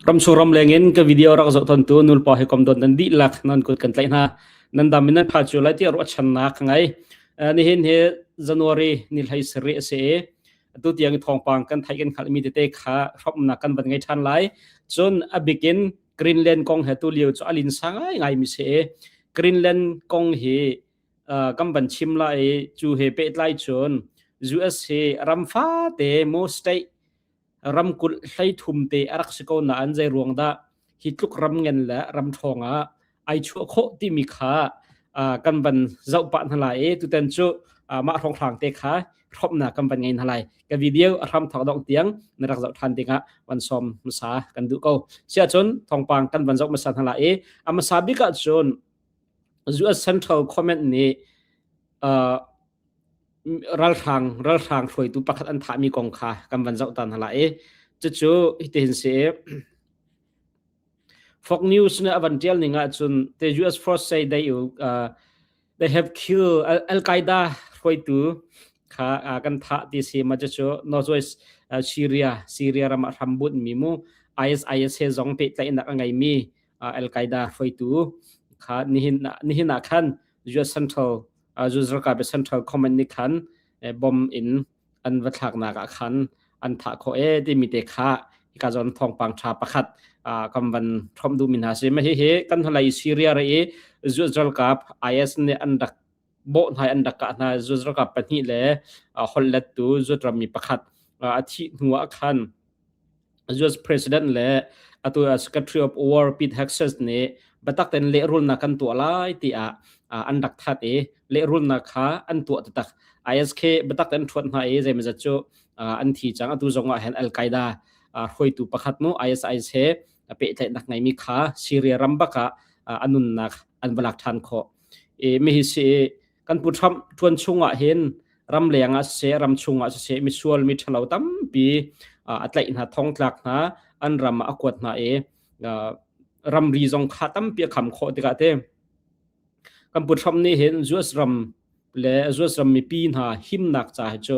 Ramsung ramleng in ka video rak zoh tontu nulpa he kom don nan dihlak nan kut kan tlaih hna. Nan dam in nan pha cu lai tiah ruahchannak ka ngei. Nihin hi January ni hlei sarih a si i atu tiang i thawngpang kan theih kan hngalhmi tete kha hrawmnak kan van ngei ṭhan lai. Cun a bik in Greenland kong he tu lio cu a linsa ngaingai mi si i Greenland kong hi kan van chim lai i cu he pehtlai cun US hi ram fate mu state ramkulh 13 te a rak si ko nain zei ruang dah hi tluk ram ngen le ram ṭhawng ah ai chuah khawh timi kha kan van zoh pah hna lai i tutan cu mah hrawnghrang te kha hrawmnak kan van ngei hna lai. Ka video a hram thawk dong tiang na rak zoh ṭhan dingah van sawm hmasa kan duh ko. Siahcun thawngpang kan van zoh hmasa hna lai i a hmasa bik ah cun US Central Command nih ralhrang hruaitu pakhat an thahmi kong kha kan van zoh ta hna lai i cucu hitihin si i Fox News nih a van ṭial ning ahcun the US force say they have killed Al-Qaeda hruaitu kha kan thah ti si ma cucu Northwest Syria Syria ram ah hrambunh mi mu ISIS he zong pehtlaihnak a ngeimi Al-Qaeda hruaitu kha nihin ah khan US Central US ralkap Central Command nih khan bomb in an va thlaknak ah khan an thah khawh e timi te kha hika zawn thawngpang tha pakhat kan van thomh duhmi hna si. Ma hihi kan hnulei Syria re i US ralkap IS nih an rak bawh hna an rak kah hna US ralkap pahnih le holhlettu US rammi pakhat a thih hnu ah khan US President le atu Secretary of War Pete Hegseth nih biatak tein lehrulnak kan tuah lai tiah an rak that i lehrulnak kha an tuah taktak. ISK biatak tein ṭhuat hna i zeimawzat cu an thi cang. Atu zong ah hin Al-Qaeda hruaitu pakhat mu ISIS he pehtlaihnak ngeimi kha Syria ram bak ah a nunnak an va lak ṭhan khawh. I mihi si kan pu Trump ṭuan chung ah hin ramleng ah siseh ram chung ah siseh misual mi ṭhalo tampi a tlaih hna thongtlak hna an ram ah a kuat hna i ramri zong kha tampi a kham khawh tikah te kan pu Trump nih hin US ram le US ram mipi hna himnak ca hi cu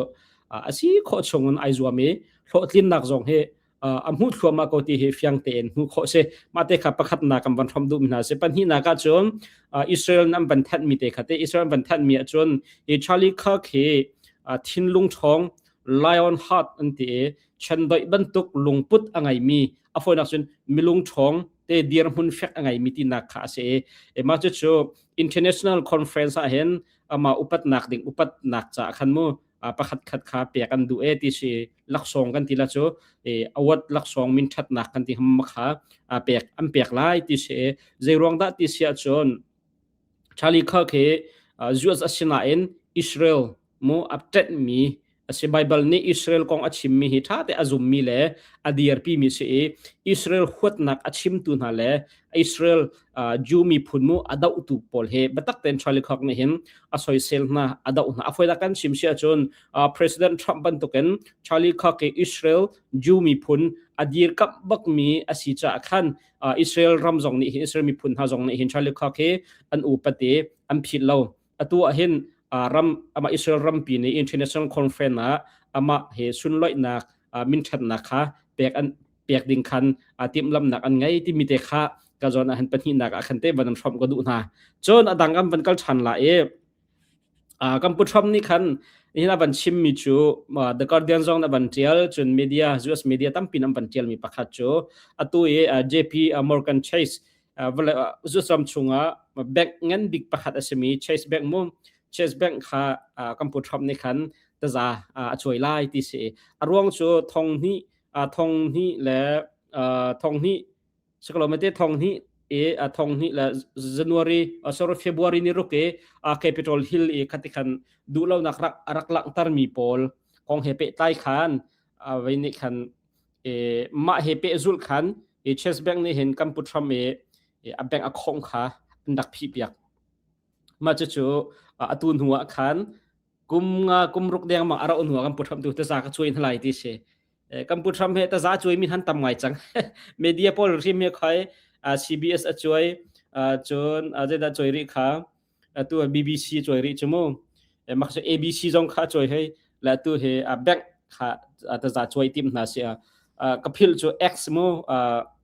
a si khawh chung in ai zuam i hlawhtlinnak zong hi a hmuh thluahmah ko ti hi fiang tein hmuh khawh si. Mah te kha pakhatnak kan van hrawm duhmi hna si. Pahnihnak ah cun Israel an van thanhmi te kha te Israel an van thanhmi ahcun hi Charlie Kirk hi thinlung ṭhawng lion heart an ti i chendoih bantuk lungput a ngeimi a fawinak cun milung ṭhawng te dirhmun fek a ngeimi tinak kha a si i mah cucu international conference ah hin amah upatnak ding upatnak caah khan mu pakhat khat kha pek an duh e ti si laksawng kan ti la cu award laksawng min thatnak kan ti ham kha pek an pek lai ti si zei ruang dah ti si ahcun Charlie Kirk hi US asinain Israel mu a mi asi Bible nih Israel kong a chimmi hi ṭha te a zummi le a dirpimi si i Israel huatnak a chimtu hna le Israel Jew miphun mu a dohtu pawl hi biatak tein Charlie Kirk nih hin a soisel hna a doh hna a foinak kan chim si ahcun President Trump bantukin Charlie Kirk hi Israel Jew miphun a dirkamh bakmi a si caah khan Israel ram zong nih hin Israel miphun hna zong nih hin Charlie Kirk hi an upat i an philh lo atu ah hin ram amah Israel rampi nih international conference ah amah he sunloihnak minthatnak kha pek an pek ding khan timhlamnak an ngei timi te kha ka zawn ah hin pahnihnak ah khan te van an hrawmh ka duh hna cun a dang an van kal ṭhan la i kan pu Trump nih khan nihin a van chimmi cu The Guardian zong a van ṭial cun media US media tampi an van ṭialmi pakhat cu atu i JP Morgan Chase US ram chungah bank ngan bik pakhat a simi Chase Bank mu Chase Bank kha kan pu Trump nih khan taza a cuai lai ti si a ruang cu thong hnih thong hnih le thong hnih sikalomete thong hnih i thong hnih le January sorry February ni ruk i Capitol Hill i khati khan duhlonak rak rak langhtermi pawl kong he pehtlai khan vei nih khan mah he pehzulh khan i Chase Bank nih hin kan pu Trump i a bank a khong kha an rak phih piak mah cucu atu hnu ah khan kum nga kum ruk dengmang a rauh hnu ah kan pu Trump tu taza ka cuai hna lai ti si. Kan pu Trump he taza cuai mi han tam ngai cang. Media pawl hrim he khai CBS a cuai cun zeidah cuai rih kha atu BBC cuai rih cu mu. Mak ABC zong kha cuai hei le atu he bank kha taza cuai tim hna si. Ka phil cu X mu.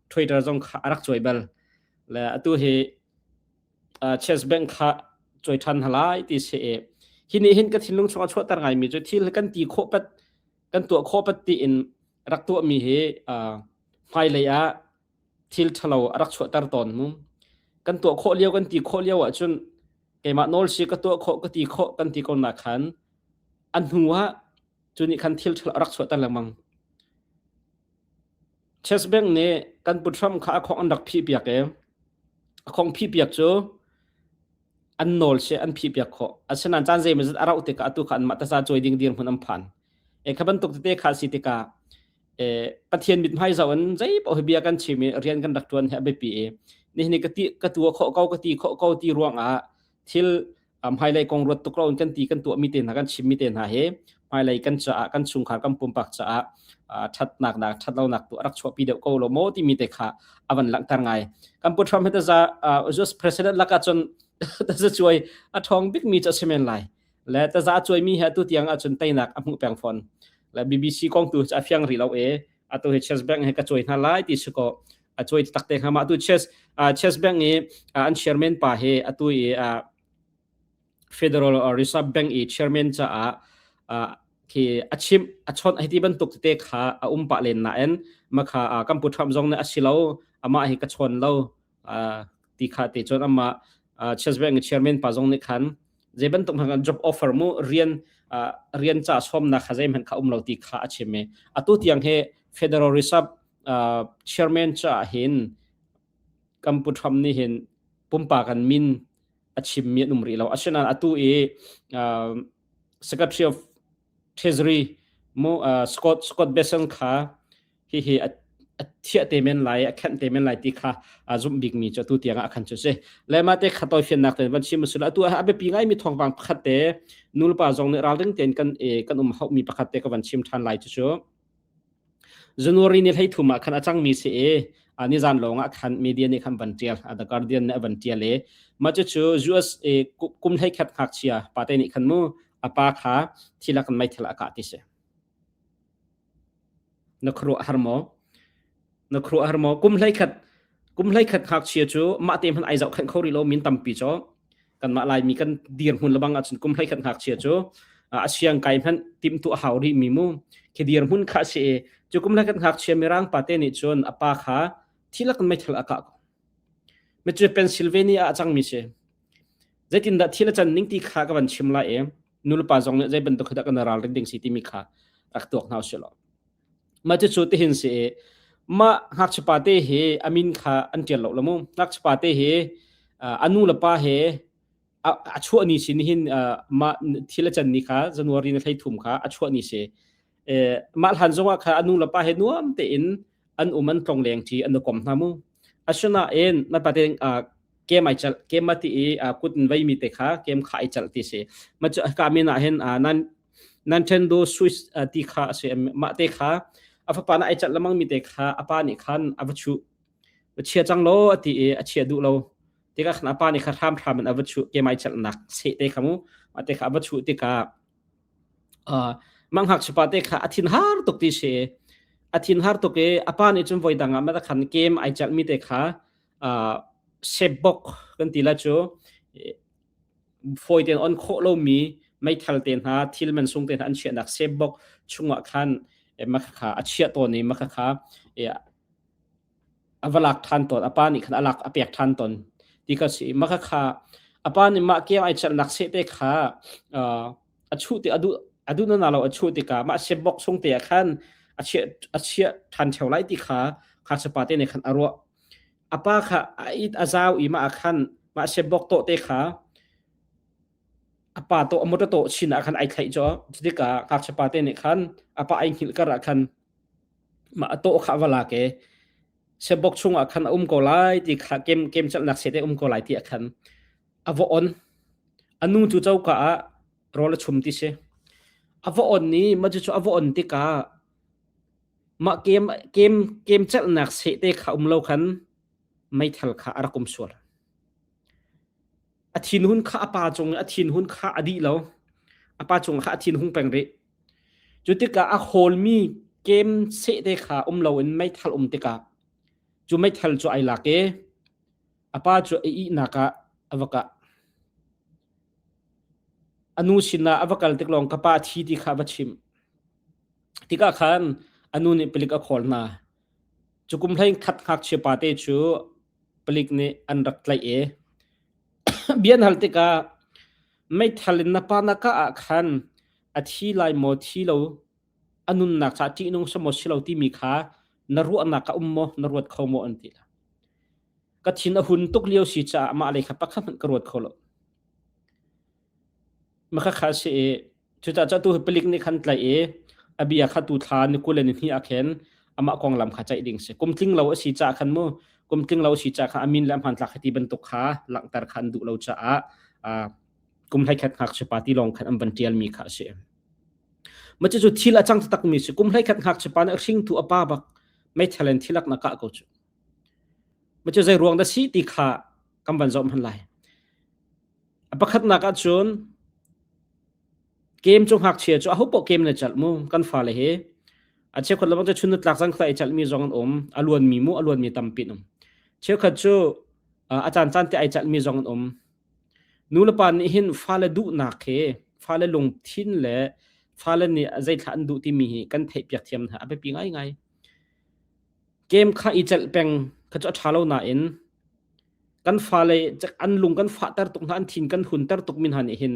Twitter zong kha a rak cuai bal. Le atu hi Chase Bank kha cuai ṭhan hna lai ti si i hi nih hin ka thinlung chungah chuahter ngaimi cu thil kan ti khawh pat kan tuah khawh pat tiin rak tuahmi hi hmailei ah thil ṭhalo a rak chuahter tawn mu. Kan tuah khawh lio kan ti khawh lio ahcun keimah nawl si ka tuah khawh ka ti khawh kan ti ko na khan a hnu ah cu nih khan thil ṭhalo a rak chuahter lengmang. Chase Bank nih kan pu Trump kha a khong an rak phihpiak i a khong phihpiak cu an nawl si an phihpiak khawh. Asinain caan zeimawzat a rauh tikah atu kha anmah taza cawi ding dirhmun an phan. E kha bantuk tete kha si tikah e, Pathian mithmai zoh in zei paoh hi bia kan chim i rian kan rak ṭuan hi a biapi i nihin ka ti ka tuah khawh ko ka ti khawh ko ti ruangah thil hmailei kong ruat tuk lo in kan ti kan tuahmi te hna kan chimmi te hna hi hmailei kan caah kan chungkhar kan pumpak caah ṭhatnak nak ṭhatlonak tu a rak chuahpi deuh ko lo maw timi te kha a van langhter ngai kan pu Trump hi taza US president lakah cun taza cuai a ṭhawng bikmi cu a si men lai le taza a cuaimi he atu tiang ahcun teinak a hmuh peng fawn le BBC kong tu a fiang rih lo e atu hi Chase Bank he ka cuai hna lai ti si ko a cuai tak te hnga ma atu Chase Chase Bank i an chairman pa hi atu i Federal Reserve Bank i chairman caah khi a chim a chawnh hei ti bantuk tete kha a um pah len nain makha kan pu Trump zong nih a si lo amah hi ka chawn lo ti kha te cun amah Chase Bank chairman pa zong nih khan zei bantuk hmanh job offer mu rian rian ca sawmnak kha zeihmanh kha um lo ti kha a chim i atu tiang hi Federal Reserve chairman caah hin kan pu Trump nih hin pumpak an min a chimmi an um rih lo. Asinain atu i Secretary of Treasury mu Scott Scott Bessent kha hihi a thiah te men lai a khenh te men lai ti kha a zumh bikmi cu atu tiang ah khan cu si. Le mah te kha tawifiannak te van chim usila atu a biapi ngaimi thawngpang pakhat te nulepa zong nih ralring tein kan kan um hauhmi pakhat te ka van chim ṭhan lai cu cu January ni 13 ah khan a cangmi si i nizan lawng ah khan media nih khan van ṭial The Guardian nih a van ṭial i mah cucu USA kum 11 ngakchia pate nih khan mu a pa kha thilak in meithal a kah ti si. Na khuaruah har maw? Na khuaruah har maw? Kum 11 kum 11 ngakchia cu mah te hmanh ai zohkhenh kho rih lo min tampi cu kanmah Laimi kan dirhmun lebang ahcun kum 11 ngakchia cu a siang kai hmanh timhtuah hau rih mi mu khi dirhmun kha si i cu kum 11 ngakchia mirang pa te nih cun a pa kha thilak in meithal a kah ko. Cu Pennsylvania ah a cangmi si. Zeitindah thil a can ning ti kha ka van chim lai i nulepa zong nih zei bantuk dah kan ralrin ding si timi kha rak tuak hna usih law. Mah cucu tihin si i mah ngakchiapa te hi a min kha an ṭial lo la mu. Ngakchiapa te hi a nu le pa he a chuah ni si nihin mah thil a can ni kha January ni 13 kha a chuah ni si. Mah hlan zongah kha a nu le pa he nuam tein an um an tlong leng ṭi an i kom hna mu. Asinain na pate kem ai chalh kem a ti i kut in veimi te kha kem kha ai chalh ti si. Ma cu ka min ah hin nan Nintendo Switch ti kha a si. Mah te kha a fapa na ai chalh lemang mi te kha a pa nih khan a va chuh. Va chia cang law a ti i a chia duh lo. Tikah khan a pa nih kha hramhram in a va chuh kem ai chalhnak seh te kha mu. Mah te kha a va chuh tikah mah ngakchiapa te kha a thinhar tuk ti si. A thinhar tuk i a pa nih cun voi dang ah mah khan game ai celhmi te kha sebok kan ti la cu fawi tein on khawh lomi meithal te hna thil man sung te hna an chiahnak sebok chungah khan mah kha a chiah tawn i mah kha a va lak ṭhan tawn. A pa nih khan a lak a pek ṭhan tawn ti kha si. Mah kha a pa nih mah ke ai chelhnak sehte kha a chuh ti a duh a duh na lo a chuh tikah mah sebok chung te ah khan a chiah a chiah ṭhan ṭheo lai ti kha kha sapa te nih khan a ruah. A pa kha a it a zau i mah ah khan mah sebok tawh te kha a pa tawh a motor tawh chin ah khan ai thlaih caw. Cutikah ngakchia pa te nih khan a pa ai hngilh kar ah khan Mah a tawh kha a va lak i sebok chungah khan a um ko lai ti kha kem kem celhnak sete um ko lai ti ah khan a va on. A nu cu coka ah rawl a chum ti si. A va on i mah cucu a va on tikah mah kem kem kem celhnak sehte kha um lo khan meithal kha a rak um sual. A thinhun kha a pa cung i a thinhun kha a dih lo. A pa cung kha a thinhung peng rih. Cu tikah a hawlmi kem sehte kha um loin meithal um tikah. Cu meithal cu ai lak i a pa cu a ihnak ah a va kah. A nu sinah a va kal tik lawng ka pa thi ti kha a va chimh. Tikah khan a nu nih palik a call hna. Cu kum hlei khat ngakchia pa te cu palik nih an rak tlaih i bia an hal tikah meithal in na pa na kah ah khan a thi lai maw thi lo a nunnak caah ṭihnung si maw si lo timi kha na ruahnak a um maw na ruat kho maw an ti. Ka thin a hun tuk lio si caah mah lei kha pakhat hmanh ka ruat kho lo. Maka kha si i cucaah cu atu hi palik nih khan tlaih i a bia kha tu thla ni 20 le ni hnih ah khin amah konglam kha ceih ding si. Kum tling lo a si caah khan mu kum tling lo a si caah khan a min le a hmanthlak hi ti bantuk kha langhter kha an duh lo caah kum 11 ngakchia pa ti lawng khan an van ṭialmi kha a si. Mah cucu thil a cang taktakmi si. Kum 11 ngakchia pa nih hringtu a pa bak meithal in thilak na kah ko cu. Mah cu zei ruang dah si ti kha kan van zoh hman lai. A pakhatnak ahcun game cu ngakchia cu aho paoh game na calh mu kan fale hi. A cheukhat le bang cu chun na tlak zan kha i calhmi zong an um. A luanmi mu a luanmi tampi an um. Cheukhat cu a caan caan te ai calhmi zong an um. Nulepa nih hin fale duhnak hi fale lungthin le fale nih zeithla an duh timi hi kan theihpiak thiam hna a biapi ngaingai. Game kha i celh peng kha cu a ṭha lo nain kan fale an lung kan fahter tuk hna, an thin kan hunter tuk mi hna nih hin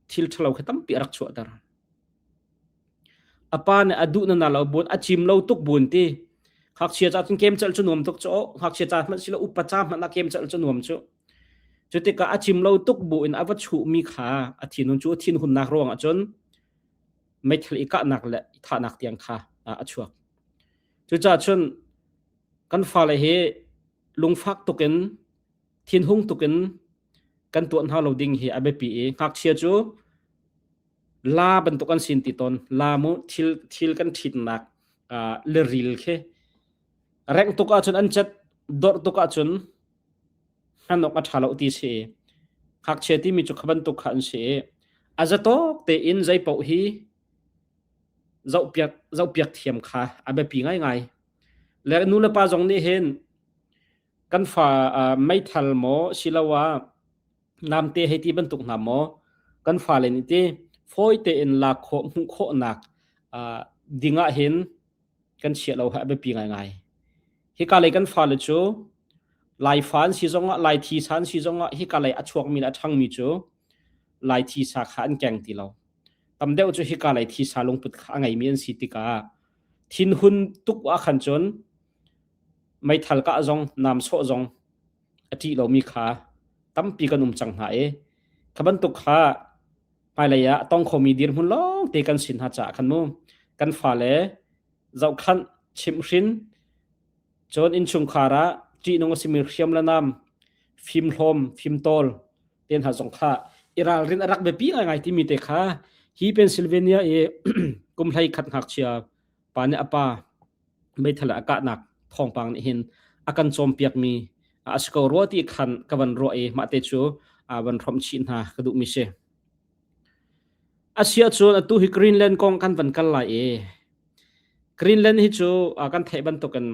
thil ṭhalo kha tampi a rak chuahter. A pa nih a duh na na lo buan a cim lo tuk buan ti. Ngakchia ca cun kem celh cu nuam tuk cu ngakchia ca hmanh silo upa ca hmanh ah kem celh cu nuam cu. Cu tikah a cim lo tuk bu in a va chuhmi kha a thinhun cu thinhunnak ruangah cun meithal i kahnak le i thahnak tiang kha a chuak. Cucaah cun kan fale hi lungfak tukin thinhung tukin kan tuah hna lo ding hi a biapi i ngakchia cu la bantuk an sin ti tawn la mu thil thil kan ṭhitnak le ril khi rengh tuk ahcun an cet dorh tuk ahcun hman awk a ṭha lo ti si ngakchia timi cu kha bantuk kha an si i a zatawk tein zei paoh hi zohpiak zohpiak thiam kha a biapi ngaingai le nu le pa zong nih hin kan fa meithal maw siloah namte hei ti bantuk hna maw kan fale nih ti fawi tein lak khawh hmuh khawhnak ding ah hin kan chiah lo hi a biapi ngaingai. Hika lei kan fale cu Laifa an si zongah Lai thisa an si zongah hika lei a chuakmi le a ṭhangmi cu Lai thisa kha an keng ti lo. Tam deuh cu hika lei thisa lungput kha a ngeimi an si tikah thinhun tuk ah khan cun meithal kah zong nam sawh zong a ṭih lomi kha tampi kan um cang hna i kha bantuk kha hmailei ah a tong khomi dirhmun lawng te kan sin hna caah khan mu kan fale zohkhanh chimhhrin cun innchungkhar ah ṭihnung a simi hriam le nam fimhlawm fimtawl te hna zong kha i ralrin a rak biapi ngaingai timi te kha hi Pennsylvania i kum 11 ngakchia pa nih a pa meithal a kahnak thawngpang nih hin a kan cawmpiakmi a si ko rua ti khan ka van ruah i mah te cu van hrawmh chih hna ka duhmi si. Asia cun atu hi Greenland kong kan van kal lai i Greenland hi cu kan theih bantukin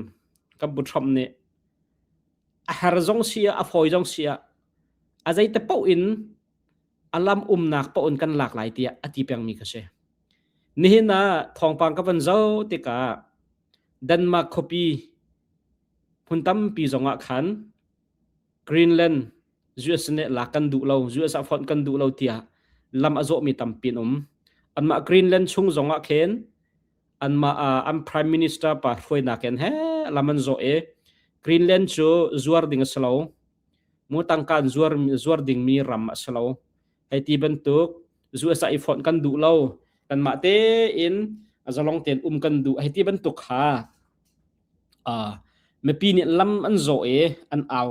kan pu Trump nih a her zong si ah a fawi zong si ah a zeite paoh in a lam umnak paoh in kan lak lai tiah a ti pengmi ka si. Nihin ah thawngpang ka van zoh tikah Denmark khuapi hmun tampi zongah khan Greenland US nih lak kan duh lo, US ah fonh kan duh lo tiah lam a zawhmi tampi an um. Anmah Greenland chung zongah khin anmah an prime minister pa hruainak in he lam an zawh i Greenland cu zuar ding a si lo. Mu tangka an zuar zuar dingmi ram a si lo. Hei ti bantuk US ah i fonh kan duh lo. Kanmah tein zalong tein um kan duh. Hei ti bantuk kha uh, mipi nih lam an zawh i an au.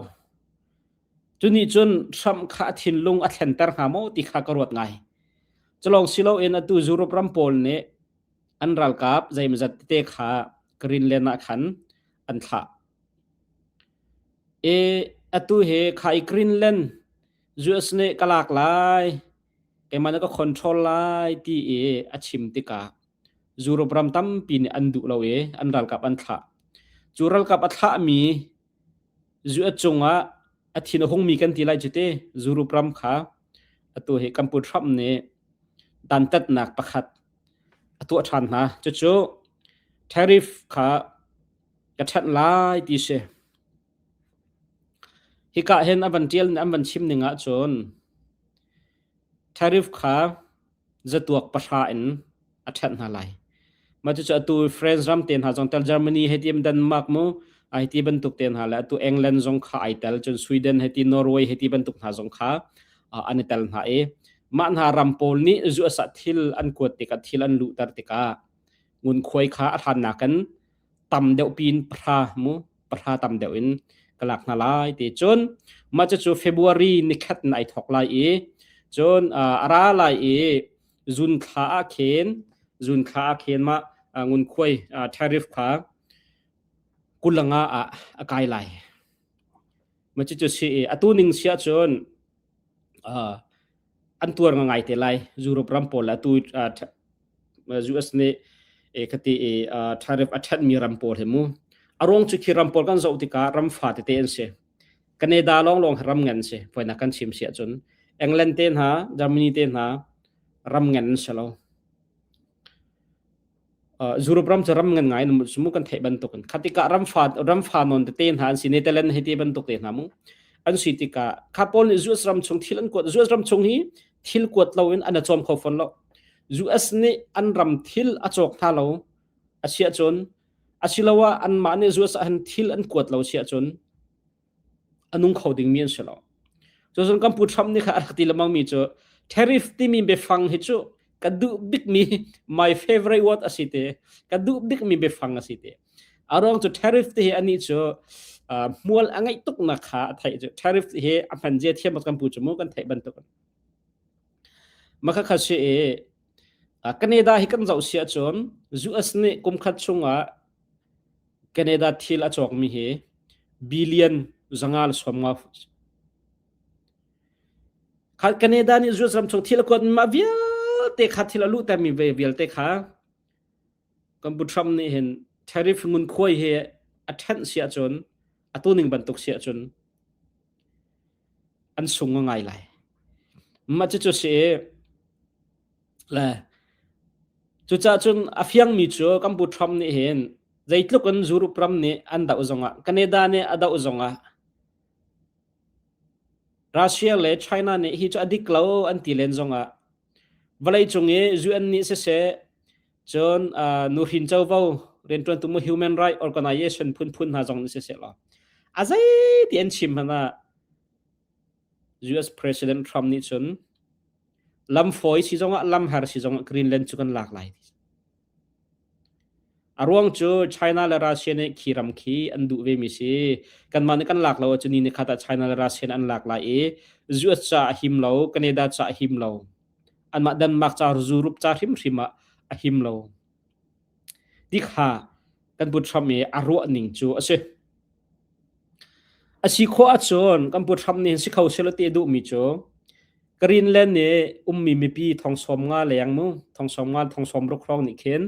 Cu nih cun Trump kha a thinlung a thlenter hnga maw ti kha ka ruat ngai. Culawng si loin atu Europe ram pawl nih an ralkap zeimawzat tete kha Greenland ah khan an thlah. I atu hi kha i Greenland US nih ka lak lai, keimah nih ka control lai ti i a chim tikah Europe ram tampi nih an duh lo i an ralkap an thlah. Cu ralkap a thlahmi US cungah a thin a hungmi kan ti lai cu te Europe ram kha atu hi kan pu Trump nih dantatnak pakhat a tuah ṭhan hna. Cucu tariff kha ka ṭhanh lai ti si. Hika hin a van ṭial an van chim ning ahcun tariff kha zatuak pahra in a ṭhanh hna lai. Mah cucu atu France ram te hna zong tel Germany hei ti Denmark mu ai ti bantuk te hna le atu England zong kha ai tel cun Sweden hei ti Norway hei ti bantuk hna zong kha an i tel hna i mah hna ram pawl nih US ah thil an kuat tikah thil an luhter tikah ngunkhuai kha a hlannak in tam deuh pin pahra mu pahra tam deuh in ka lak hna lai ti cun mah cucu February nikhat in ai thawk lai i cun a ra lai i zun thla ah khin zun thla ah khin mah ngunkhuai tariff kha kulanga ah a kai lai mah cucu si i atu ning si ahcun an tuar ngai te lai Europe ram pawl atu US nih khati i tariff a ṭhenmi ram pawl hi mu a ruang cu khi ram pawl kan zoh tikah ram fa tete an si Canada lawnglawng hi ram ngan si voinak kan chim si ahcun England te hna Germany te hna ram ngan an si lo Europe ram cu ram ngan ngai mu kan theih bantuk in khatikah ram fa ram fa non tete hna an si Netherlands hei ti bantuk te hna mu an si tikah kha pawl nih US ram chung thil an kuat US ram chung hi thil kuat lo in an cawm kho fawn lo US nih an ram thil a cawk hna lo a si ahcun asiloah anmah nih US ah hin thil an kuat lo si ahcun a nung kho dingmi an si lo. Cun kan pu Trump nih kha a rak ti lengmang mi cu tariff timi biafang hi cu ka duh bikmi my favorite word a si te ka duh bikmi biafang a si te a ruang cu tariff ti hi anih cu hmual a ngeih tuknak kha a theih cu tariff hi a hman zia thiam kan pu cu mu kan theih bantuk Maka kha si i Canada hi kan zoh si ahcun US nih kum khat chungah Canada thil a cawkmi hi billion 550 Canada nih US ram chung thil a kuat mah vialte kha thil a luhtermi ve vialte kha kan pu Trump nih hin tariff ngunkhuai hi a ṭhenh si ahcun atu ning bantuk si ahcun an sung a ngai lai. Mah cucu si i le cucaah cun a fiangmi cu kan pu Trump nih hin zeitluk in Europe ram nih an doh zongah Canada nih a doh zongah Russia le China nih hi cu a dik lo an ti len zongah vawleicung i UN nih siseh cun nuhrin covo rianṭuantu mu human right organization phunphun hna zong nih siseh law a zei ti an chim hmanh ah US President Trump nih cun lam fawi si zongah lam har si zongah Greenland cu kan lak lai. A ruang cu China le Russia nih khi ram khi an duh ve mi si. Kanmah nih kan lak lo ahcun ni nikhat ah China le Russia nih an lak lai i US ca a him lo, Canada ca a him lo. Anmah Denmark ca Europe ca hrimhrim ah a him lo. Ti kha kan pu Trump i a ruah ning cu a si. A si khawh ahcun kan pu Trump nih si kho selaw ti a duhmi cu Greenland nih ummi mipi 75,000 leng mu 75,000 60,000 hrawng nih khin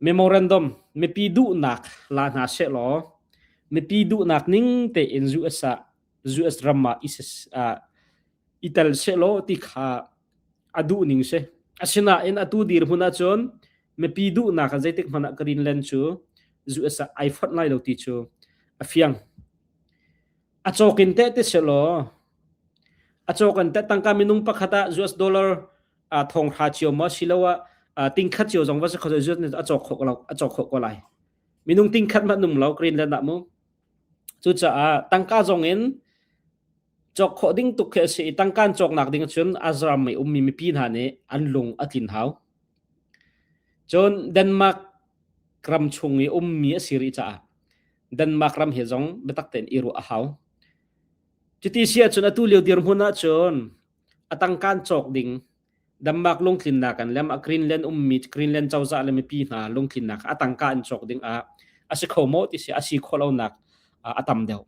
memorandum mipi duhnak la hna sehlaw mipi duhnak ning tein US ah US ram ah i tel sehlaw ti kha a duh ning si. Asinain atu dirhmun ahcun mipi duhnak ah zeitik hmanh ah Greenland cu US ah ai fonh lai lo ti cu a fiang. A cawk in teh ti selaw a cawk in teh tangka minung pakhat ah US dollar thong hra cio maw siloah tingkhat cio zong va si kho US nih a cawk khawh lo a cawk khawh ko lai. Minung tingkhat hmanh um lo Greenland ah mu. Cucaah tangka zong in cawk khawh ding tuk khi a si i tangka an cawknak ding cun Azram i ummi mipi hna nih an lung a tlin hau. Cun Denmark ram chung i ummi a si rih caah Denmark ram he zong biatak tein i ruah a hau. Cuti si ahcun atu lio dirhmun ahcun a tangka an cawk ding Denmark lungtlinnak an lem a Greenland ummi Greenland cozah le mipi hna lungtlinnak a tangka an cawk ding ah a si kho maw ti si a si khawh lonak a tam deuh.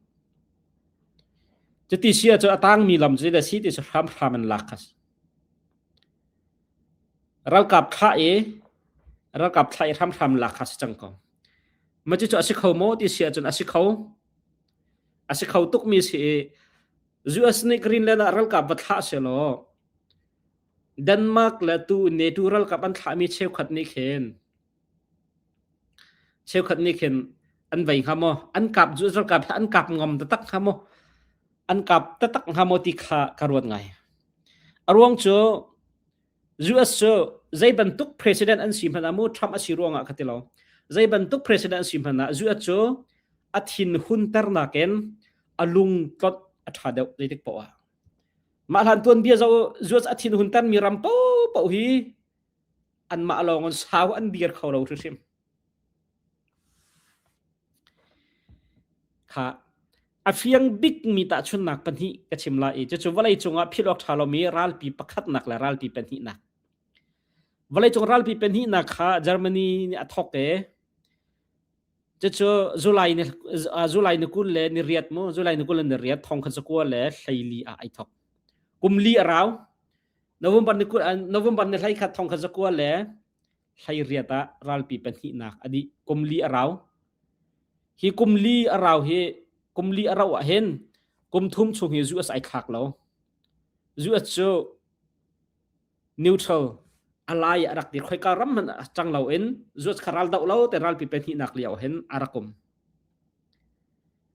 Cuti si ahcun a tangmi lam cu le si ti si hramhram in lak kha si. Ralkap thlah i ralkap thlah i hramhram lak kha si cang ko. Ma cucu a si kho maw ti si ahcun a si kho. A si kho tukmi si i US nih Greenland ah ralkap va thlah selaw Denmark le tu NATO ralkap an thlahmi cheukhat nih khin cheukhat nih khin an vei hnga maw? An kap US ralkap hi an kap ngam taktak hnga maw? An kap taktak hnga maw ti kha ka ruat ngai. A ruang cu US cu zei bantuk president an si hmanh ah mu Trump a si ruangah ka ti lo. Zei bantuk president an si hmanh ah US cu a thin hunternak in a lung tlot a ṭha deuh zeitik poah ah. Mah hlan tuanbia zo US a thin hunter mi ram paohpaoh hi anmah lawng in sau an dir kho lo hrimhrim. Kha a fiang bikmi tahchunhnak pahnih ka chim lai i cucu vawleicung ah philh awk ṭha lomi ralpi pakhatnak le ralpi pahnihnak. Vawleicung ralpi pahnihnak kha Germany nih a thawk i cucu July ni July ni 20 le ni riat mu July ni 20 le ni riat thong khat zakua le hleili ah ai thawk. Kum li a rau. November ni 20 November ni 21 thong khat zakua le 18 ah ralpi pahnihnak a dih. Kum li a rau. Hi kum li a rau hi kum li a rauh ah hin kum thum chung hi US ai thlak lo. US cu neutral alai a rak ti khoika ram hmanh cang lo in US kha ral doh lo te ralpi pahnihnak lio hin a rak um.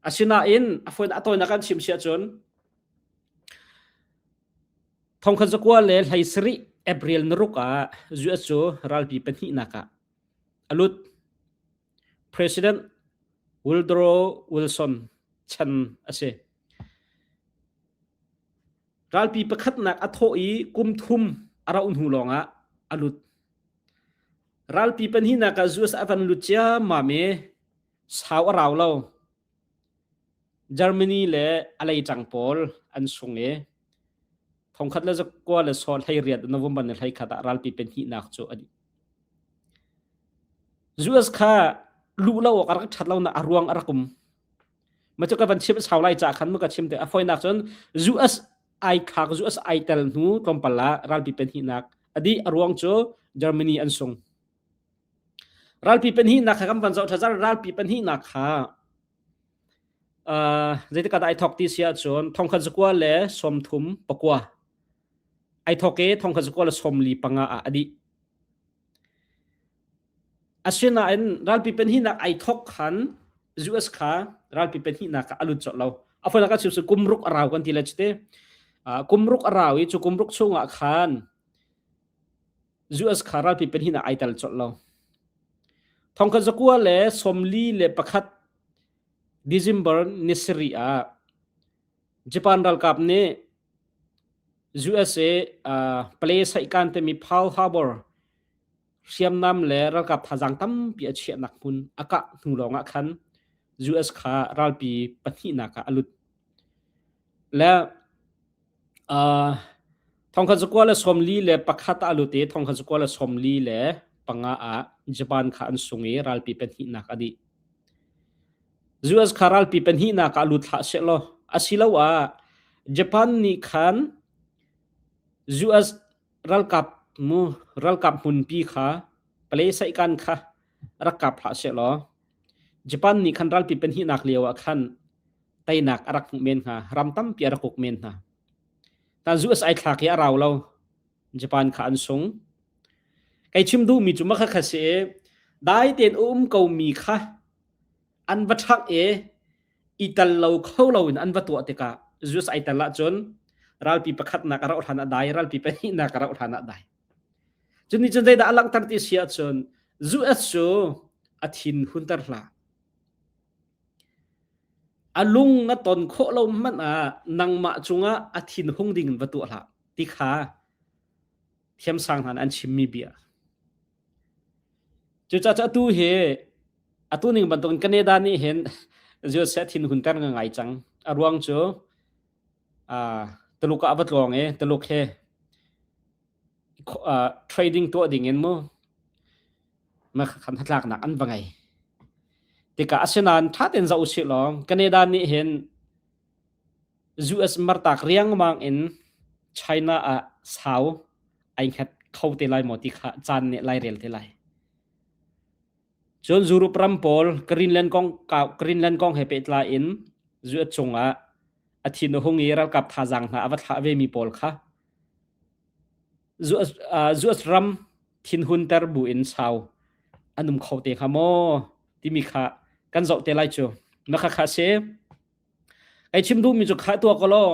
Asinain a fawi a tawinak kan chim siah cun Thongkhat 9 le 17 April ni ruk ah US cu ralpi pahnihnak ah a lut. President Woodrow Wilson chan a si. Ralpi pakhatnak a thawh i kum thum a rauh hnu lawngah a lut. Ralpi pahnihnak ah US a van lut ciammam i sau a rau lo. Germany le a leiṭang pawl an sung i 1918 November ni 21 ah ralpi pahnihnak cu a dih. US kha luh lo awk a rak ṭhat lonak a ruang a rak um. Ma cu ka van chim sau lai ca khan mu ka chim te a fawinak cun US ai khak US ai tel hnu tlawmpal ah ralpi pahnihnak a dih a ruang cu Germany an sung. Ralpi pahnihnak kha kan van zoh ṭha ralpi pahnihnak kha uh, zeitik ah dah ai thawk ti si ahcun thongkhat zakua le sawmthum pakua ai thawk i thongkhat zakua le sawmli panga ah a dih. Asinain ralpi pahnihnak ai thawk khan US kha ralpi pahnihnak ah a lut colh lo. A fawinak ah chim kum ruk a rau kan ti le cite. Uh, kum ruk a rau i cu kum ruk chungah khan US kha ralpi pahnihnak ai tel colh lo. Thongkhat zakua le 41 December ni sarih ah Japan ralkap nih USA uh, Play Saikan timi Pearl Harbor hriamnam le ralkap thazaang tampi a chiahnak hmun a kah hnu lawngah khan US kha ralpi pahnihnak ah a lut. Le Uh, thongkhat zakua le 41 ah a lut i thongkhat zakua le 45 ah Japan kha an sung i ralpi pahnihnak a dih. US kha ralpi pahnihnak ah lut hlah sehlaw asiloah Japan nih khan US ralkap mu ralkap hmunpi kha palei saihkan kha rak kap hlah sehlaw Japan nih khan ralpi pahnihnak lio ah khan teinak a rak hmuh men hnga ram tampi a rak uk men hna ta US ai thlak hi a rau lo Japan kha an sung kei chim duhmi cu makha kha si dai tein um ko mi kha an va ṭhak i i tal lo kho lo in an va tuah tikah US ai tal ahcun ralpi pakhatnak a rauh hlan ah dai ralpi pahnihnak a rauh hlan ah dai cun nih cun zeidah a langhter ti si ahcun US cu a thin hunter hlah A lung na ton khawh lo hmanh ah nangmah cungah a thinhung ding in va tuah hlah ti kha thiamsang hna nih an chimmi bia. Cucaah cu atu hi atu ning bantukin Canada nih hin US a thinhunter ngai cang. A ruang cu uh, Tuluk ah a va tlawng i Tuluk he uh, trading tuah ding in mu khan hnatlaknak an va ngei. Tikah asinain ṭha tein zoh usih law Canada nih hin US martak riangmang in China ah sau ai hngat kho te lai maw ti kha caan nih lairel te lai. Cun Europe ram pawl Greenland kong Greenland kong he pehtlai in US cungah a thin a hung i ralkap thazaang hna a va thlah vemi pawl kha US, US ram thinhunter bu in sau an um kho te hnga maw timi kha kan zoh te lai cu. Na kha kha si. Kai chim duhmi cu kha tuah ko law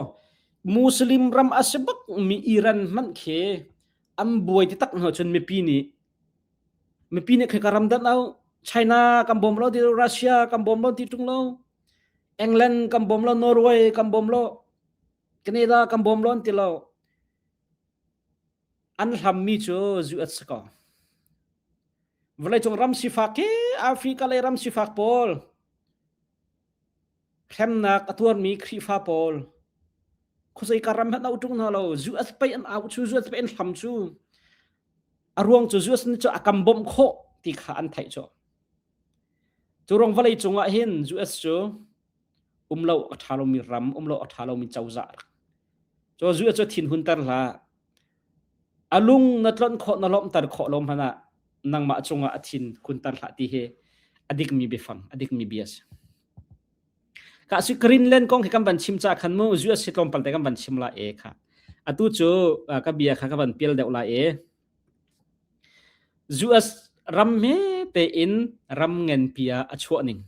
Muslim ram a si bak mi Iran hmanh khi an buai ti tak hnu cun mipi nih mipi nih khika ram dat au China kan bawm lo ti Russia kan bawm lo ti tung lo England kan bawm lo Norway kan bawm lo Canada kan bawm lo ti lo an hlammi cu US si ko vawleicung ram sifak khi Africa lei ram sifak pawl Hremnak a tuarmi Khrihfa pawl khuazeika ram hmanh au ṭung hna lo. US pei an au cu, US pei an hlam cu. A ruang cu US nih cu a kan bawmh khawh ti kha an theih cu. Cu ruang vawlei cungah hin US cu um lo a ṭha lomi ram, um lo a ṭha lomi cozah. Cu US cu thinhunter hlah. A lung na tlonh khawh, na lawmhter khawh lo hmanh ah nangmah cungah a thin hunter hlah ti hi a dikmi biafang, a dikmi bia a si. Ka si Greenland kong hi kan van chim ca khan mu US hi tlawmpal te kan van chim la e kha. Atu cu ka bia kha ka van pial deuh la e. US ram he tein ram ngenpi ah a chuah ning.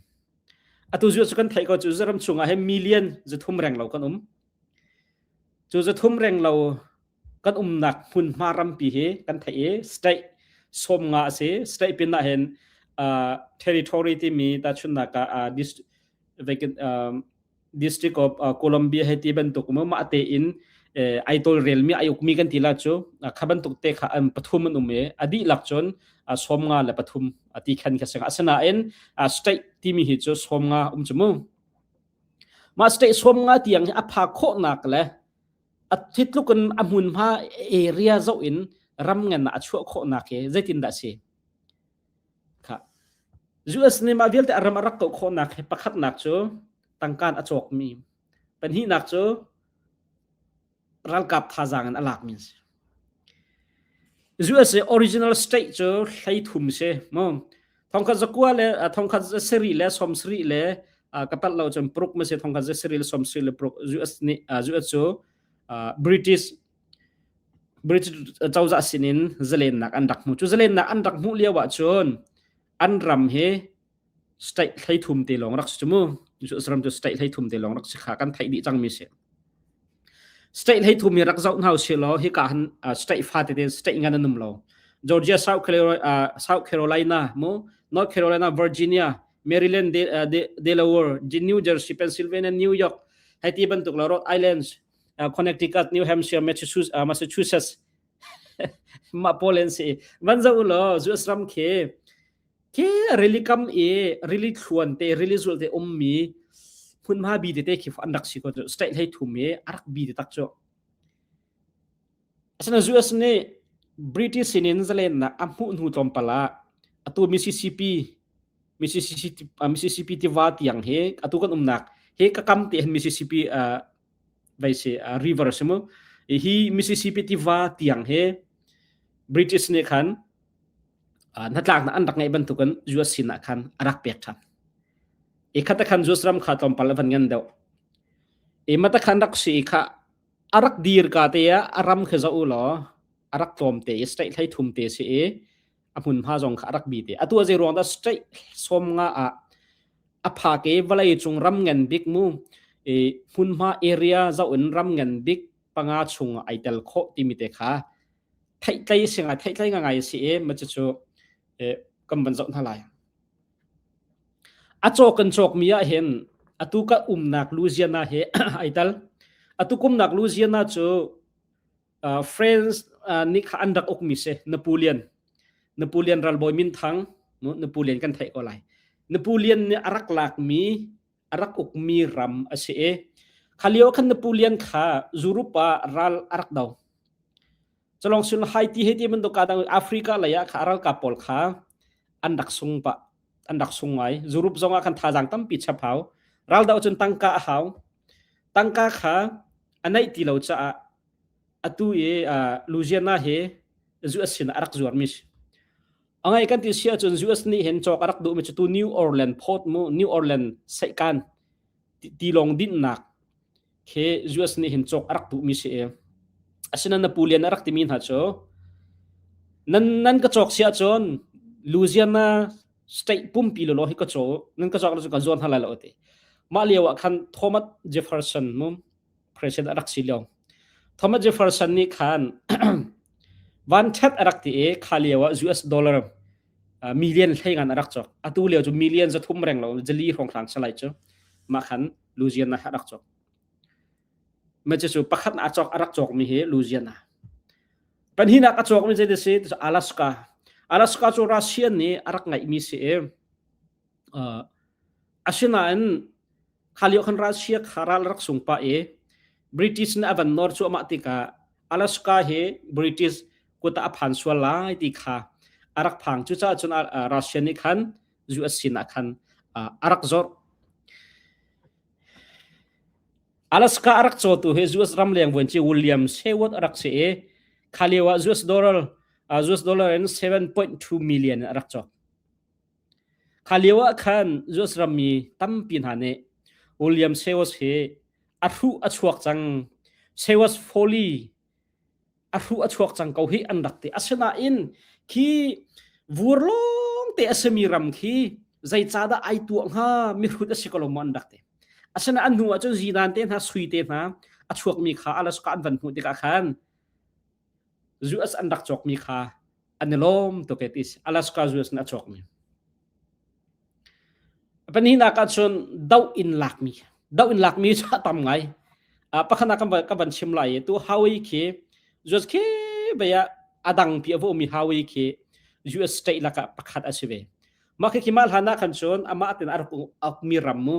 Atu US cu kan theih ko cu ram chungah he million zathum reng lo kan um. Cu zathum reng lo kan umnak hmunhma rampi hi kan theih i state 50 a si. State pin ah hin territory timi tahchunhnak ah district of Columbia hei ti bantuk mu mah tein ai tawlrelmi ai ukmi kan ti la cu kha bantuk te kha an pathum an um i a dihlak cun 53 ti khan kha si asinain state timi hi cu 50 um cu mu mah state 50 tiang hi a phak khawhnak le a thitluk in a hmunhma area zoh in ram ngan ah a chuah khawhnak hi zeitindah si kha US nih mah vialte a ram a rak kauh khawhnak hi pakhatnak cu tangkaan a cawkmi pahnihnak cu ralkap thazaang in a lakmi a si US original state cu 33 si mu thongkhat zakua le thongkhat sarih le 70 le ka palh lo cun paruk ma si thongkhat sarih le 70 le paruk US nih US cu British British cozah sinin zalennak an rak hmu cu zalennak an rak hmuh lio ah cun an ram hi state 33 te lawng rak si cu mu US ram cu state 33 te lawng rak si kha kan theih dih cangmi si State 33 hi rak zoh hna usih law hika han state fa tete state ngan an um lo. Georgia, South Carolina, South Carolina mu, North Carolina, Virginia, Maryland, De, De, Delaware, New Jersey, Pennsylvania, New York, hei ti bantuk lo Rhode Island, Connecticut, New Hampshire, Massachusetts, Massachusetts mah pawl an si. Van zoh u law US ram khi Khi rili kam i rili thluan te rili zul te ummi hmunhma bi tete khi an rak si ko cu state 33 i a rak bi te tak cu. Asinain US nih British sinin zalennak a hmuh hnu tlawmpal ah atu Mississippi Mississippi Mississippi tiva tiang hi atu kan umnak hi ka kam te hin Mississippi uh, vai si uh, river si mu hi Mississippi tiva tiang hi British nih khan hnatlaknak an rak ngeih bantukin US sinah khan a rak pek ṭhan. I khat khan US ram kha tlawmpal a van ngan deuh. I mata khan rak si i kha a rak dir ka te ah a ram khi zoh u law a rak tlawm te i state 33 te si i a hmunhma zong kha a rak bi te. Atu a zei ruang dah state 50 ah a phak i vawlei cung ram ngan bik mu i hmunhma area zoh in ram ngan bik panga chung ai tel khawh timi te kha theihtlei si ngai theihtlei ngai si i ma cucu kan van zoh hna lai. A cawk kan cawkmi ah hin atu ka umnak Louisiana he ai tal. Atu kumnak Louisiana cu France nih kha an rak ukmi si Napoleon. Napoleon ralbawi minthang Napoleon kan theih ko lai. Napoleon nih a rak lakmi a rak ukmi ram a si i kha lio khan Napoleon kha Europe ah ral a rak do. Culong sun Haiti he ti bantuk ka dang Africa lei ah kha ralkap pawl kha an rak sung pah an rak sung ngai. Europe zong ah khan thazaang tampi chap hau. Ral do cun tangka a hau. Tangka kha a neih ti lo caah atu i Louisiana hi US sin a rak zuarmi si. A ngai kan ti si ahcun US nih hin cawk a rak duhmi cu tu New Orleans port mu New Orleans seihkan tilawng dinhnak khi US nih hin cawk a rak duhmi si i asinain Napoleon a rak timi hna cu nan nan ka cawk si ahcun Louisiana state pumpi lawlaw hi ka caw nan ka cawk lo cu ka zuan hna lai lo ti. Mah lio ah khan Thomas Jefferson mu president a rak si lio. Thomas Jefferson nih khan vanṭhat a rak ti i kha lio ah US dollar million hlei ngan a rak cawk. Atu lio cu million 300 reng lo 400 hrawnghrang salai cu mah khan Louisiana a rak cawk. Mah cu pakhat a cawk a rak cawkmi hi Louisiana. Pahnihnak a cawkmi zei ti si Alaska. Alaska cu Russian nih a rak ngeihmi si i asinain Kha lio khan Russia kha ral rak sung pah i British nih a van nawr cuahmah tikah Alaska hi British kut ah a phan sual lai ti kha a rak phang. Cucaah cun Russia nih khan US sinah khan a rak zorh. Alaska a rak cawtu hi US ramleng vuanci William Seward a rak si i kha lio ah US dollar US dollar in 7.2 million in a rak cawk. Kha lio ah khan US rammi tampi hna nih William Seward hi a hruh a chuak cang. Seward Foley a hruh a chuak cang ko hi an rak ti. Asinain khi vur lawng te a simi ram khi zeicahdah ai tuah hnga mihrut a si ko lo maw an rak ti. Asinain an hnu ah cun zinan te hna sui te hna a chuakmi kha Alaska an van hmuh tikah khan US an rak cawkmi kha an i lawm tuk e ti Alaska US in a cawkmi. Pahnihnak ah cun doh in lakmi. Doh in lakmi cu a tam ngai. Pakhat ah ka van chim lai i tu Hawaii khi US khi bei ah a dang pi a va ummi Hawaii khi US state lakah pakhat a si ve. Mah khi khi mah hlan ah khan cun amah tein a rak ukmi ram mu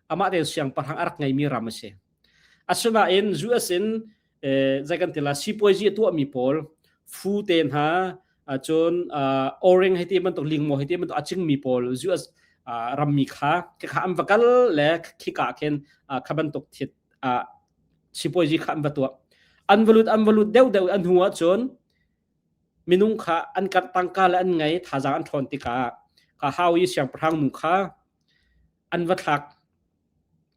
amah tein siangpahrang a rak ngeimi ram a si. Asinain US in zei kan ti la sipuazi a tuahmi pawl fu te hna cun oring hei ti bantuk lingmaw hei ti bantuk a cingmi pawl US rammi kha kha an va kal le khika khin kha bantuk thit sipuazi kha an va tuah an va lut an va lut deuh deuh an hnu ahcun minung kha an karh tangka le an ngei thazaang an ṭhawn tikah ka hau i siangpahrang nu kha an va thlak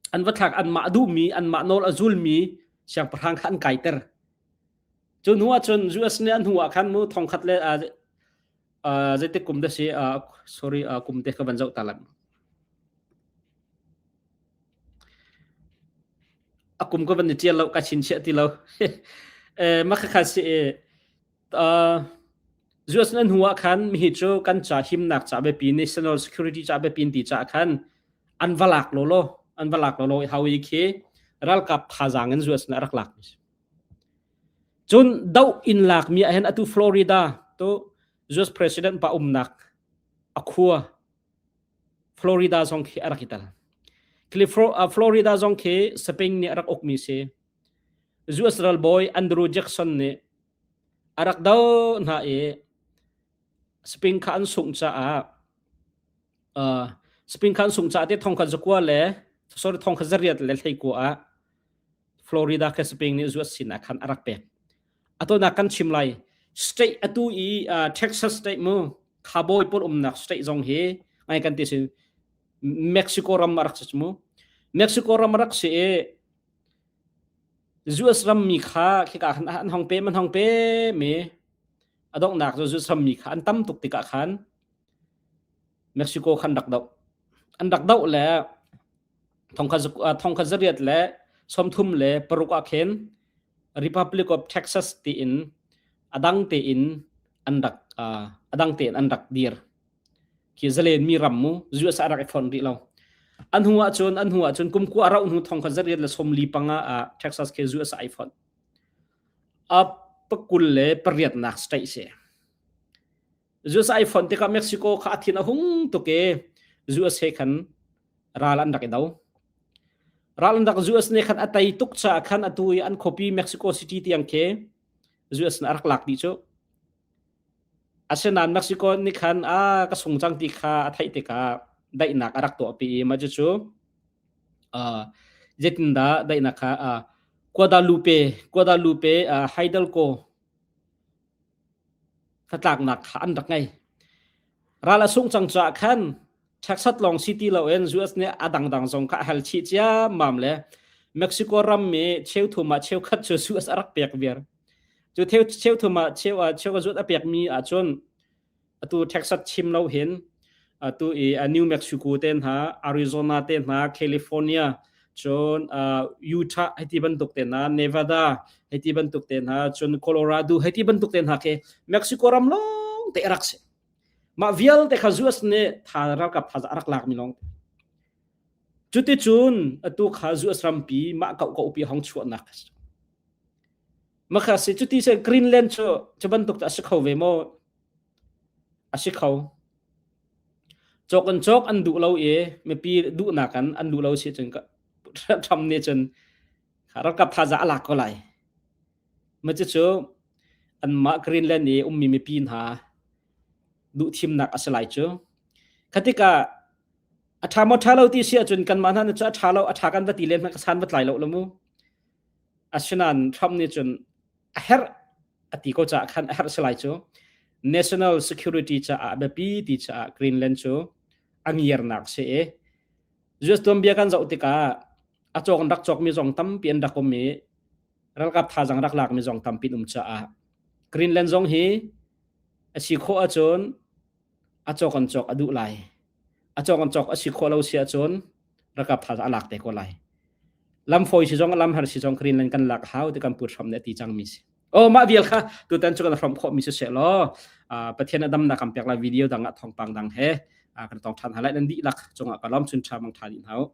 An va thlak anmah duhmi, anmah nawl a zulmi siangpahrang kha an kaiter. Cu hnu ah cun US nih an hnu ah khan mu thongkhat le zeitik kum dah si sorry kum te ka van zoh ta lan. A kum ka van i ṭial lo ka chinchiah ti lo. Mah khakha si US nan hnu ah khan mihi cu kan ca himnak ca biapi national security ca biapi ti ca khan an va lak lawlaw an va lak lawlaw i Hawaii khi ralkap thazaang in US nih a rak lak mi si. Cun doh in lak mi ah hin atu Florida tu US president pa umnak a khua Florida zong khi a rak i tel. Florida zong khi Spain nih a rak uk mi si. US ralbawi Andrew Jackson nih a rak doh hna i Spain kha an sungh caah Spain kha an sungh caah te thongkhat zakua le sorry thongkhat zariat le hleikua ah Florida kha Spain nih US sinah khan a rak pek. Atonak kan chim lai state atu i Texas state mu cowboy pawl umnak state zong hi ngai kan ti si Mexico ram a rak si mu. Mexico ram a rak si i US rammi kha khika khan an hong pem an hong pem i a donghnak cu US rammi kha an tam tuk tikah khan Mexico khan rak doh. An rak doh le thongkhat zariat le 36 ah khin Republic of Texas tiin a dang tein an rak a dang tein an rak dir. Khi zalenmi ram mu US ah rak i fonh rih lo. An hnu ahcun an hnu ahcun kum kua a rauh hnu 1945 ah Texas khi US ah ai fonh. A pakul le pariatnak state si. US ai fonh tikah Mexico kha a thin a hung tuk i US he khan ral an rak i do. Ral an rak US nih khan a tei tuk caah khan atu i an khuapi Mexico City tiang khi US nih a rak lak dih cu. Asinain Mexico nih khan a ka sung cang ti kha a theih tikah daihnak a rak tuahpi i mah cucu zeitindah daihnak kha Guadalupe Guadalupe Hidalgo hnatlaknak kha an rak ngei. Ral a sungh cang caah khan Texas lawng si ti loin US nih a dangdang zong kha a hal chih ciammam le Mexico ram mi cheuthum ah cheukhat cu US a rak pek viar. Cu cheuthum ah cheu ah cheu zuat a pek mi ahcun atu Texas chim lo hin atu i New Mexico te hna, Arizona te hna, California cun Utah hei ti bantuk te hna, Nevada hei ti bantuk te hna, cun Colorado hei ti bantuk te hna khi Mexico ram lawng te a rak si. Mah vialte kha US nih tha ralkap tha a rak lakmi lawng. Cuticun atu kha US rampi mah kau kau pi hong chuahnak a si. Makha si cuti se Greenland cu cu bantuk a si kho ve maw? A si kho. Cawk an cawk an duh lo i mipi duhnak an an duh lo si cun Trump nih cun ralkap thaza a lak ko lai. Ma cucu anmah Greenland i ummi mipi hna duhthimnak a si lai cu. Kha tikah a ṭha maw ṭha lo ti si ahcun kanmah hna nih cun a ṭha lo a ṭha kan va ti len hmanh ka san va tlai lo lo mu. Asinain Trump nih cun a herh a ti ko caah khan a herh si lai cu. National security caah a biapi ti caah Greenland cu a ngiarnak si i US tuanbia kan zoh tikah a cawk an rak cawkmi zong tampi an rak um i ralkap thazaang rak lakmi zong tampi an um caah Greenland zong hi a si khawh ahcun a cawk an cawk a duh lai. A cawk an cawk a si khawh lo si ahcun ralkap thazaang a lak te ko lai. Lam fawi si zong lam har si zong Greenland kan lak hau ti kan pu hram nih a ti cangmi si. Oh mah vial kha tutan cu kan hrom khawh mi si seh law Pathian a damnak kan pek lai video dang ah thawngpang dang he kan tong than halai nan dihlak cungah ka lawm chun tha mang tha dih hna u.